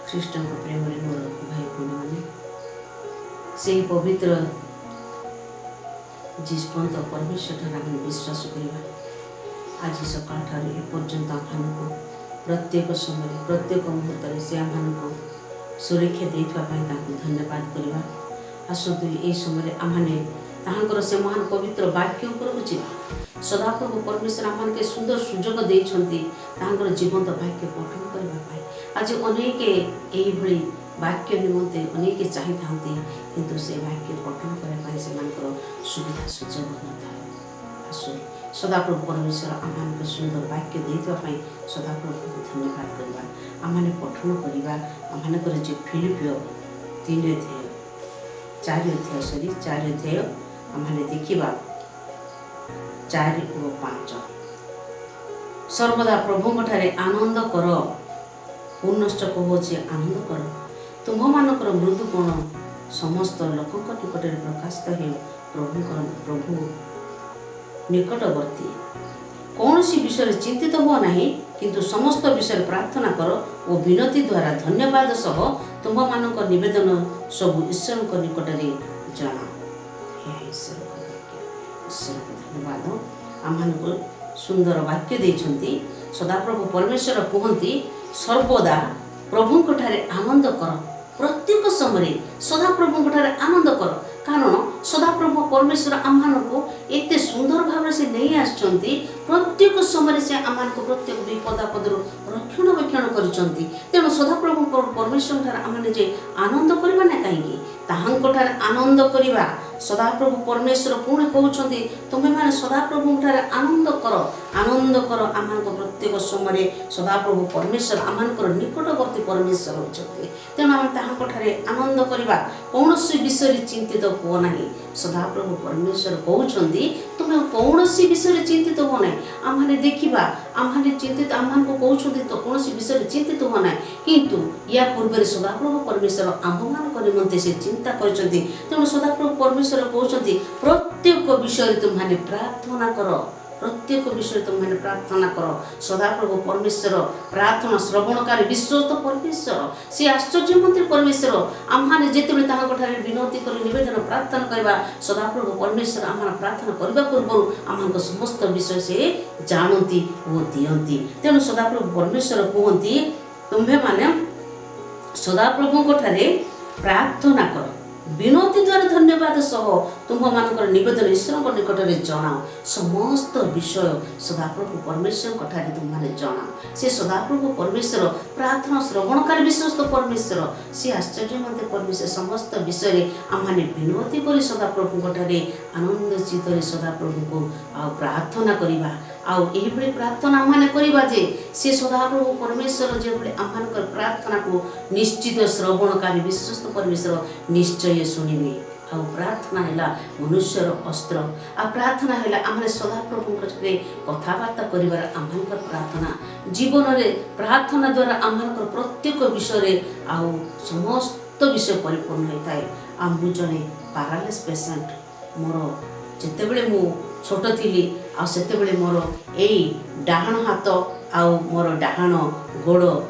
ଖ୍ରୀଷ୍ଟଙ୍କ ପ୍ରେମରେ ମୋର ଭାଇ ଭଉଣୀମାନେ, ସେହି ପବିତ୍ର ଜୀବନ୍ତ ପରମେଶ୍ୱରଠାରେ ଆମେ ବିଶ୍ୱାସ କରିବା। ଆଜି ସକାଳଠାରୁ ଏପର୍ଯ୍ୟନ୍ତ ଆମମାନଙ୍କୁ ପ୍ରତ୍ୟେକ ସମୟରେ, ପ୍ରତ୍ୟେକ ମୁହୂର୍ତ୍ତରେ ସେ ଆମମାନଙ୍କୁ ସୁରକ୍ଷା ଦେଇଥିବା ପାଇଁ ତାଙ୍କୁ ଧନ୍ୟବାଦ କରିବା। ଆସନ୍ତୁ, ଏହି ସମୟରେ ଆମମାନେ ତାହାଙ୍କର ସେ ମହାନ ପବିତ୍ର ବାକ୍ୟ ଉପରକୁ ଯିବା। ସଦାପ୍ରଭୁ ପରମେଶ୍ୱର ଆମମାନଙ୍କୁ ଏ ସୁନ୍ଦର ସୁଯୋଗ ଦେଇଛନ୍ତି ତାହାଙ୍କର ଜୀବନ୍ତ ବାକ୍ୟ ପଠନ କରିବା ପାଇଁ। ଆଜି ଅନେକ ଏଇଭଳି ବାକ୍ୟ ନିମନ୍ତେ ଅନେକ ଚାହିଁଥାନ୍ତି, କିନ୍ତୁ ସେ ବାକ୍ୟ ପଠନ କରିବା ପାଇଁ ସେମାନଙ୍କର ସୁବିଧା ସୁଯୋଗ ନଥାଏ। ଆସୁ, ସଦାପ୍ରଭୁ ପରମେଶ୍ୱର ଆମମାନଙ୍କୁ ସୁନ୍ଦର ବାକ୍ୟ ଦେଇଥିବା ପାଇଁ ସଦାପ୍ରଭୁଙ୍କୁ ଧନ୍ୟବାଦ କରିବା। ଆମମାନେ ପଠନ କରିବା ଆମମାନଙ୍କର ଯେ ଫିଲିପିଓ 3 ଅଧ୍ୟାୟ, 4 ଅଧ୍ୟାୟ, ସରି, 4 ଅଧ୍ୟାୟ। ଆମମାନେ ଦେଖିବା 4 ଓ 5। ସର୍ବଦା ପ୍ରଭୁଙ୍କଠାରେ ଆନନ୍ଦ କର। ପୁନଶ୍ଚ କହୁଅଛି, ଆନନ୍ଦ କର। ତୁମ୍ଭମାନଙ୍କର ମୃଦୁ ଗୁଣ ସମସ୍ତ ଲୋକଙ୍କ ନିକଟରେ ପ୍ରକାଶିତ ହେଉ। ପ୍ରଭୁ ନିକଟବର୍ତ୍ତୀ। କୌଣସି ବିଷୟରେ ଚିନ୍ତିତ ହୁଅ ନାହିଁ, କିନ୍ତୁ ସମସ୍ତ ବିଷୟରେ ପ୍ରାର୍ଥନା କର ଓ ବିନତି ଦ୍ୱାରା ଧନ୍ୟବାଦ ସହ ତୁମ୍ଭମାନଙ୍କ ନିବେଦନ ସବୁ ଈଶ୍ୱରଙ୍କ ନିକଟରେ ଜଣାଅ। ଏହା ଈଶ୍ୱରଙ୍କ ବାକ୍ୟ। ଈଶ୍ୱରଙ୍କୁ ଧନ୍ୟବାଦ, ଆମମାନଙ୍କୁ ସୁନ୍ଦର ବାକ୍ୟ ଦେଇଛନ୍ତି। ସଦାପ୍ରଭୁ ପରମେଶ୍ୱର କୁହନ୍ତି, ସର୍ବଦା ପ୍ରଭୁଙ୍କଠାରେ ଆନନ୍ଦ କର। ପ୍ରତ୍ୟେକ ସମୟରେ ସଦାପ୍ରଭୁଙ୍କଠାରେ ଆନନ୍ଦ କର, କାରଣ ସଦାପ୍ରଭୁ ପରମେଶ୍ୱର ଆମମାନଙ୍କୁ ଏତେ ସୁନ୍ଦର ଭାବରେ ସେ ନେଇ ଆସିଛନ୍ତି। ପ୍ରତ୍ୟେକ ସମୟରେ ସେ ଆମମାନଙ୍କୁ ପ୍ରତ୍ୟେକ ବିପଦ ଆପଦରୁ ରକ୍ଷଣାବେକ୍ଷଣ କରିଛନ୍ତି। ତେଣୁ ସଦାପ୍ରଭୁ ପରମେଶ୍ୱରଙ୍କଠାରେ ଆମମାନେ ଯେ ଆନନ୍ଦ କରିବା ନା କାହିଁକି? ତାହାଙ୍କଠାରେ ଆନନ୍ଦ କରିବା। ସଦାପ୍ରଭୁ ପରମେଶ୍ୱର ପୁଣି କହୁଛନ୍ତି, ତୁମେମାନେ ସଦାପ୍ରଭୁଙ୍କଠାରେ ଆନନ୍ଦ କର, ଆନନ୍ଦ କର। ଆମମାନଙ୍କ ପ୍ରତ୍ୟେକ ସମୟରେ ସଦାପ୍ରଭୁ ପରମେଶ୍ୱର ଆମମାନଙ୍କର ନିକଟବର୍ତ୍ତୀ ପରମେଶ୍ୱର ହେଉଛନ୍ତି। ତେଣୁ ଆମେ ତାହାଙ୍କଠାରେ ଆନନ୍ଦ କରିବା। କୌଣସି ବିଷୟରେ ଚିନ୍ତିତ ହୁଅ ନାହିଁ। ସଦାପ୍ରଭୁ ପରମେଶ୍ୱର କହୁଛନ୍ତି, ତୁମେ କୌଣସି ବିଷୟରେ ଚିନ୍ତିତ ହୁଅ ନାହିଁ। ଆମମାନେ ଦେଖିବା, ଆମମାନେ ଚିନ୍ତିତ, ଆମମାନଙ୍କୁ କହୁଛନ୍ତି ତ କୌଣସି ବିଷୟରେ ଚିନ୍ତିତ ହୁଅ ନାହିଁ, କିନ୍ତୁ ୟା ପୂର୍ବରେ ସଦାପ୍ରଭୁ ପରମେଶ୍ୱର ଆମ୍ଭମାନଙ୍କ ନିମନ୍ତେ ସେ ଚିନ୍ତା କରିଛନ୍ତି। ତେଣୁ ସଦାପ୍ରଭୁ ପରମେଶ୍ୱର କହୁଛନ୍ତି, ପ୍ରତ୍ୟେକ ବିଷୟରେ ତୁମେମାନେ ପ୍ରାର୍ଥନା କର। ପ୍ରତ୍ୟେକ ବିଷୟରେ ତୁମେମାନେ ପ୍ରାର୍ଥନା କର। ସଦାପ୍ରଭୁ ପରମେଶ୍ୱର ପ୍ରାର୍ଥନା ଶ୍ରବଣକାରୀ ବିଶ୍ୱସ୍ତ ପରମେଶ୍ୱର। ସେ ଆଶ୍ଚର୍ଯ୍ୟ ମନ୍ତ୍ରୀ ପରମେଶ୍ୱର। ଆମମାନେ ଯେତେବେଳେ ତାହାଙ୍କ ଠାରେ ବିନତି କରି ନିବେଦନ ପ୍ରାର୍ଥନା କରିବା, ସଦାପ୍ରଭୁ ପରମେଶ୍ୱର ଆମର ପ୍ରାର୍ଥନା କରିବା ପୂର୍ବରୁ ଆମମାନଙ୍କ ସମସ୍ତ ବିଷୟ ସେ ଜାଣନ୍ତି ଓ ଦିଅନ୍ତି। ତେଣୁ ସଦାପ୍ରଭୁ ପରମେଶ୍ୱର କୁହନ୍ତି, ତୁମ୍ଭେମାନେ ସଦାପ୍ରଭୁଙ୍କ ଠାରେ ପ୍ରାର୍ଥନା କର, ବିନତି ଦ୍ୱାରା ଧନ୍ୟବାଦ ସହ ତୁମ୍ଭମାନଙ୍କର ନିବେଦନ ଈଶ୍ୱରଙ୍କ ନିକଟରେ ଜଣାଅ। ସମସ୍ତ ବିଷୟ ସଦାପ୍ରଭୁ ପରମେଶ୍ୱରଙ୍କ ଠାରେ ତୁମମାନେ ଜଣାଅ। ସେ ସଦାପ୍ରଭୁ ପରମେଶ୍ୱର ପ୍ରାର୍ଥନା ଶ୍ରବଣକାରୀ ବିଶ୍ୱସ୍ତ ପରମେଶ୍ୱର। ସେ ଆଶ୍ଚର୍ଯ୍ୟ ମଧ୍ୟ ପରମେଶ୍ୱର। ସମସ୍ତ ବିଷୟରେ ଆମମାନେ ବିନତି କରି ସଦାପ୍ରଭୁଙ୍କ ଠାରେ ଆନନ୍ଦ ଚିତ୍ତରେ ସଦାପ୍ରଭୁଙ୍କୁ ଆଉ ପ୍ରାର୍ଥନା କରିବା। ଆଉ ଏହିଭଳି ପ୍ରାର୍ଥନା ଆମମାନେ କରିବା ଯେ ସେ ସଦାପ୍ରଭୁ ପରମେଶ୍ୱର ଯେଭଳି ଆମମାନଙ୍କର ପ୍ରାର୍ଥନାକୁ ନିଶ୍ଚିତ ଶ୍ରବଣକାରୀ ବିଶ୍ୱସ୍ତ ପରମେଶ୍ୱର ନିଶ୍ଚୟ ଶୁଣିବେ। ଆଉ ପ୍ରାର୍ଥନା ହେଲା ମନୁଷ୍ୟର ଅସ୍ତ୍ର। ଆଉ ପ୍ରାର୍ଥନା ହେଲା ଆମେ ସଦାପ୍ରଭୁଙ୍କ ଠାରେ କଥାବାର୍ତ୍ତା କରିବାର ଆମମାନଙ୍କର ପ୍ରାର୍ଥନା। ଜୀବନରେ ପ୍ରାର୍ଥନା ଦ୍ୱାରା ଆମମାନଙ୍କର ପ୍ରତ୍ୟେକ ବିଷୟରେ ଆଉ ସମସ୍ତ ବିଷୟ ପରିପୂର୍ଣ୍ଣ ହୋଇଥାଏ। ଆଉ ମୁଁ ଜଣେ ପାରାଲିସ୍ ପେସେଣ୍ଟ। ମୋର ଯେତେବେଳେ ମୁଁ ଛୋଟ ଥିଲି, ଆଉ ସେତେବେଳେ ମୋର ଏଇ ଡାହାଣ ହାତ ଆଉ ମୋର ଡାହାଣ ଗୋଡ଼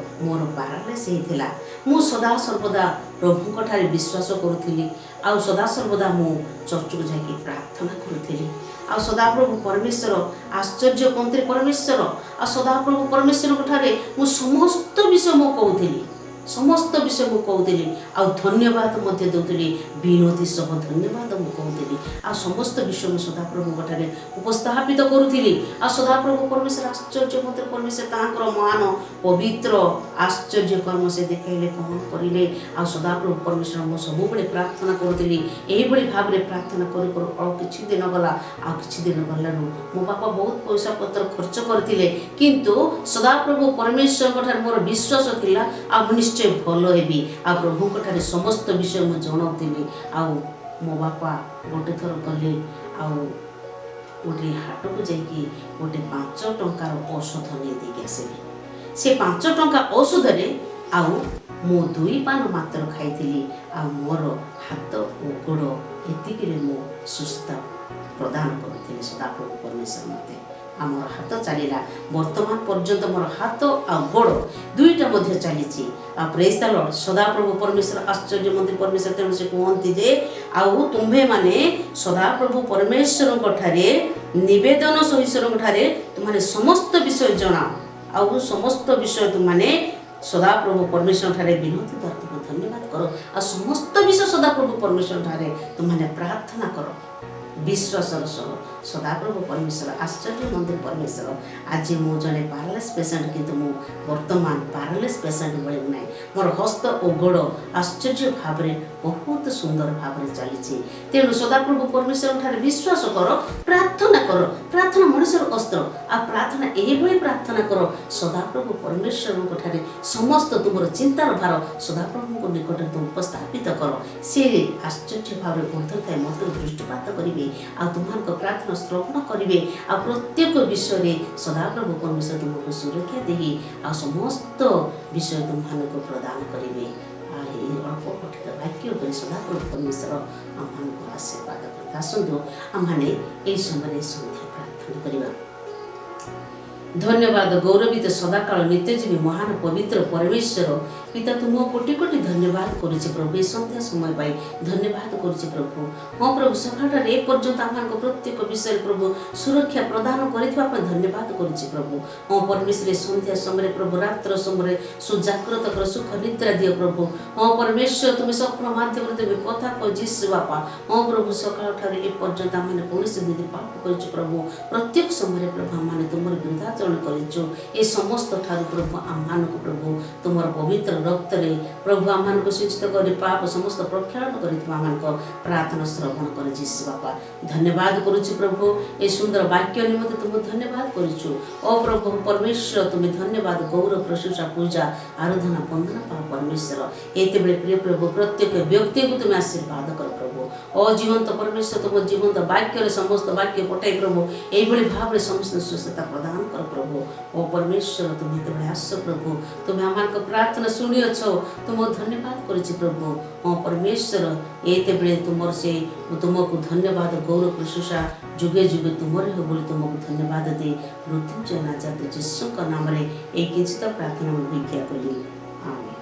ମୋର ପାରାଲିସ୍ ହେଇଥିଲା। ମୁଁ ସଦାସର୍ବଦା ପ୍ରଭୁଙ୍କ ଠାରେ ବିଶ୍ୱାସ କରୁଥିଲି ଆଉ ସଦାସର୍ବଦା ମୁଁ ଚର୍ଚ୍ଚକୁ ଯାଇକି ପ୍ରାର୍ଥନା କରୁଥିଲି। ଆଉ ସଦାପ୍ରଭୁ ପରମେଶ୍ୱର ଆଶ୍ଚର୍ଯ୍ୟ ମନ୍ତ୍ରୀ ପରମେଶ୍ୱର, ଆଉ ସଦାପ୍ରଭୁ ପରମେଶ୍ୱରଙ୍କ ଠାରେ ମୁଁ ସମସ୍ତ ବିଷୟ ମୁଁ କହୁଥିଲି। ସମସ୍ତ ବିଷୟ ମୁଁ କହୁଥିଲି ଆଉ ଧନ୍ୟବାଦ ମଧ୍ୟ ଦେଉଥିଲି। ବିନତି ସହ ଧନ୍ୟବାଦ ମୁଁ କହୁଥିଲି ଆଉ ସମସ୍ତ ବିଷୟ ମୁଁ ସଦାପ୍ରଭୁଙ୍କ ଠାରେ ଉପସ୍ଥାପିତ କରୁଥିଲି। ଆଉ ସଦାପ୍ରଭୁ ପରମେଶ୍ୱର ଆଶ୍ଚର୍ଯ୍ୟ ମନ୍ତ୍ରୀ ପରମେଶ୍ୱର ତାହାଙ୍କର ମହାନ ପବିତ୍ର ଆଶ୍ଚର୍ଯ୍ୟ କର୍ମ ସେ ଦେଖାଇଲେ, କ'ଣ କରିଲେ। ଆଉ ସଦାପ୍ରଭୁ ପରମେଶ୍ୱର ମୁଁ ସବୁବେଳେ ପ୍ରାର୍ଥନା କରୁଥିଲି। ଏହିଭଳି ଭାବରେ ପ୍ରାର୍ଥନା କରୁ କରୁ ଆଉ କିଛି ଦିନ ଗଲା। ଆଉ କିଛି ଦିନ ଗଲାରୁ ମୋ ବାପା ବହୁତ ପଇସା ପତ୍ର ଖର୍ଚ୍ଚ କରିଥିଲେ, କିନ୍ତୁ ସଦାପ୍ରଭୁ ପରମେଶ୍ୱରଙ୍କ ଠାରେ ମୋର ବିଶ୍ୱାସ ଥିଲା ଆଉ ମୁଁ ନିଶ୍ଚୟ ଭଲ ହେବି। ଆଉ ପ୍ରଭୁଙ୍କ ଠାରେ ସମସ୍ତ ବିଷୟ ମୁଁ ଜଣାଉଥିଲି। ଆଉ ମୋ ବାପା ଗୋଟେ ଥର ଗଲେ ଆଉ ଗୋଟେ ହାଟକୁ ଯାଇକି ଗୋଟେ 5 ଟଙ୍କାର ଔଷଧ ନେଇ ଦେଇକି ଆସିଲେ। ସେ 5 ଟଙ୍କା ଔଷଧରେ ଆଉ ମୁଁ ଦୁଇ ପାନ ମାତ୍ର ଖାଇଥିଲି ଆଉ ମୋର ହାତ ଓ ଗୋଡ଼ ଏତିକିରେ ମୁଁ ସୁସ୍ଥ ପ୍ରଦାନ କରୁଥିଲି ସଦାପ୍ରଭୁ ପରମେଶ୍ୱର ମୋତେ। ଆମର ହାତ ଚାଲିଲା। ବର୍ତ୍ତମାନ ପର୍ଯ୍ୟନ୍ତ ମୋର ହାତ ଆଉ ଗୋଡ଼ ଦୁଇଟା ମଧ୍ୟ ଚାଲିଛି। ଆଉ ପ୍ରେଜ୍ ଦ ଲର୍ଡ। ସଦାପ୍ରଭୁ ପରମେଶ୍ୱର ଆଶ୍ଚର୍ଯ୍ୟ ମନ୍ତ୍ରୀ ପରମେଶ୍ୱର। ତେଣୁ ସେ କୁହନ୍ତି ଯେ ଆଉ ତୁମ୍ଭେମାନେ ସଦାପ୍ରଭୁ ପରମେଶ୍ୱରଙ୍କ ଠାରେ ନିବେଦନ ସହ ଈଶ୍ୱରଙ୍କ ଠାରେ ତୁମମାନେ ସମସ୍ତ ବିଷୟ ଜଣାଅ, ଆଉ ସମସ୍ତ ବିଷୟ ତୁମମାନେ ସଦାପ୍ରଭୁ ପରମେଶ୍ୱରଙ୍କ ଠାରେ ବିନତି ଦ୍ୱାରା ତୁମେ ଧନ୍ୟବାଦ କର, ଆଉ ସମସ୍ତ ବିଷୟ ସଦାପ୍ରଭୁ ପରମେଶ୍ୱରଙ୍କ ଠାରେ ତୁମମାନେ ପ୍ରାର୍ଥନା କର ବିଶ୍ୱାସର ସହ। ସଦାପ୍ରଭୁ ପରମେଶ୍ୱର ଆଶ୍ଚର୍ଯ୍ୟ ମନ୍ତ୍ରୀ ପରମେଶ୍ୱର। ଆଜି ମୁଁ ଜଣେ ପାରାଲିସ୍ ପେସେଣ୍ଟ, କିନ୍ତୁ ମୁଁ ବର୍ତ୍ତମାନ ପାରାଲିସ୍ ପେସେଣ୍ଟ ଭଳି ନାହିଁ। ମୋର ହସ୍ତ ଓ ଗୋଡ଼ ଆଶ୍ଚର୍ଯ୍ୟ ଭାବରେ ବହୁତ ସୁନ୍ଦର ଭାବରେ ଚାଲିଛି। ତେଣୁ ସଦାପ୍ରଭୁ ପରମେଶ୍ୱରଙ୍କ ଠାରେ ବିଶ୍ୱାସ କର, ପ୍ରାର୍ଥନା କର। ପ୍ରାର୍ଥନା ମଣିଷର ଅସ୍ତ୍ର। ଆଉ ପ୍ରାର୍ଥନା ଏହିଭଳି ପ୍ରାର୍ଥନା କର, ସଦାପ୍ରଭୁ ପରମେଶ୍ୱରଙ୍କ ଠାରେ ସମସ୍ତ ତୁମର ଚିନ୍ତାର ଭାର ସଦାପ୍ରଭୁଙ୍କ ନିକଟରେ ତୁମ ଉପସ୍ଥାପିତ କର। ସେ ଆଶ୍ଚର୍ଯ୍ୟ ଭାବରେ ଉର୍ଦ୍ଧ୍ୱ ଥାଇ ମତେ ଦୃଷ୍ଟିପାତ କରିବେ, ଆଉ ତୁମମାନଙ୍କ ପ୍ରାର୍ଥନା ଶ୍ରବଣ କରିବେ, ଆଉ ପ୍ରତ୍ୟେକ ବିଷୟରେ ସଦାପ୍ରଭୁ ପରମେଶ୍ୱର ତୁମକୁ ସୁରକ୍ଷା ଦେଇ ଆଉ ସମସ୍ତ ବିଷୟ ତୁମମାନଙ୍କୁ ପ୍ରଦାନ କରିବେ। ଆଉ ଏହି ଅଳ୍ପ ପଠିତ ବାକ୍ୟ ଉପରେ ସଦାପ୍ରଭୁ ପରମେଶ୍ୱର ଆମମାନଙ୍କୁ ଆଶୀର୍ବାଦ କରନ୍ତୁ। ଆସନ୍ତୁ, ଆମମାନେ ଏହି ସମୟରେ ସନ୍ଧ୍ୟା ପ୍ରାର୍ଥନା କରିବା। ଧନ୍ୟବାଦ ଗୌରବିତ ସଦାକାଳ ନିତ୍ୟଜୀବୀ ମହାନ ପବିତ୍ର ପରମେଶ୍ୱର ପିତା, ତୁମ କୋଟି କୋଟି ଧନ୍ୟବାଦ କରୁଛି ପ୍ରଭୁ। ଏ ସନ୍ଧ୍ୟା ସମୟ ପାଇଁ ଧନ୍ୟବାଦ କରୁଛି ପ୍ରଭୁ। ହଁ ପ୍ରଭୁ, ସକାଳଟାରେ ଏ ପର୍ଯ୍ୟନ୍ତ ଆମମାନଙ୍କ ପ୍ରତ୍ୟେକ ବିଷୟରେ ପ୍ରଭୁ ସୁରକ୍ଷା ପ୍ରଦାନ କରିଥିବା ପାଇଁ ଧନ୍ୟବାଦ କରୁଛି ପ୍ରଭୁ। ହଁ ପରମେଶ୍ୱର, ଏ ସନ୍ଧ୍ୟା ସମୟରେ ପ୍ରଭୁ, ରାତ୍ର ସମୟରେ ସୁଜାଗ୍ରତ କର, ସୁଖ ନିଦ୍ରା ଦିଅ ପ୍ରଭୁ। ହଁ ପରମେଶ୍ୱର, ତୁମେ ସ୍ୱପ୍ନ ମାଧ୍ୟମରେ ତୁମେ କଥା କହ ଯୀଶୁ ବାପା। ହଁ ପ୍ରଭୁ, ସକାଳଠାରୁ ଏ ପର୍ଯ୍ୟନ୍ତ ଆମମାନେ କୌଣସି ଦିନ ପାପ କରିଛୁ ପ୍ରଭୁ। ପ୍ରତ୍ୟେକ ସମୟରେ ପ୍ରଭୁ ଆମମାନେ ତୁମର ବିରୁଦ୍ଧାଚରଣ କରିଛୁ। ଏ ସମସ୍ତ ଠାରୁ ପ୍ରଭୁ ଆମମାନଙ୍କୁ ପ୍ରଭୁ ତୁମର ପବିତ୍ର ରକ୍ତରେ ପ୍ରଭୁ ଆମମାନଙ୍କୁ ସିଞ୍ଚିତ କରି ପାପ ସମସ୍ତ ପ୍ରକ୍ଷାଳନ କରିଥିବା ଆମମାନଙ୍କ ପ୍ରାର୍ଥନା ଶ୍ରବଣ କର ଯୀଶୁ ବାପା। ଧନ୍ୟବାଦ କରୁଛୁ ପ୍ରଭୁ, ଏ ସୁନ୍ଦର ବାକ୍ୟ ନିମନ୍ତେ ତୁମକୁ ଧନ୍ୟବାଦ କରୁଛୁ। ଓ ପ୍ରଭୁ ପରମେଶ୍ୱର, ତୁମେ ଧନ୍ୟବାଦ, ଗୌରବ, ପ୍ରଶଂସା, ପୂଜା, ଆରାଧନା, ବନ୍ଦନା ପାଅ ପରମେଶ୍ୱର। ଏତେବେଳେ ପ୍ରିୟ ପ୍ରଭୁ, ପ୍ରତ୍ୟେକ ବ୍ୟକ୍ତିକୁ ତୁମେ ଆଶୀର୍ବାଦ କର ପ୍ରଭୁ। ଓ ଜୀବନ୍ତ ପରମେଶ୍ୱର, ତୁମ ଜୀବନ୍ତ ବାକ୍ୟରେ ସମସ୍ତ ବାକ୍ୟ ପଠାଇ ପ୍ରଭୁ ଏଇଭଳି ଭାବରେ ସମସ୍ତ ସୁସ୍ଥତା ପ୍ରଦାନ କର ପ୍ରଭୁ। ଓ ପରମେଶ୍ୱର, ତୁମେ ଯେତେବେଳେ ଆସ ପ୍ରଭୁ, ତୁମେ ଆମମାନଙ୍କ ପ୍ରାର୍ଥନା ଶୁଣିଅଛ, ତୁମ ଧନ୍ୟବାଦ କରୁଛି ପ୍ରଭୁ। ହଁ ପରମେଶ୍ୱର, ଏତେବେଳେ ତୁମର ସେ ତୁମକୁ ଧନ୍ୟବାଦ, ଗୌରବ, ପ୍ରଶଂସା ଯୁଗେ ଯୁଗେ ତୁମର ହେଉ ବୋଲି ତୁମକୁ ଧନ୍ୟବାଦ ଦେଇ ମୃତ୍ୟୁଞ୍ଜୟ ନାଜାତ ଯୀଶୁଙ୍କ ନାମରେ ଏଇ କିଞ୍ଚିତ ପ୍ରାର୍ଥନା ମୁଁ ଭିକ୍ଷା କଲି। ଆମେନ୍।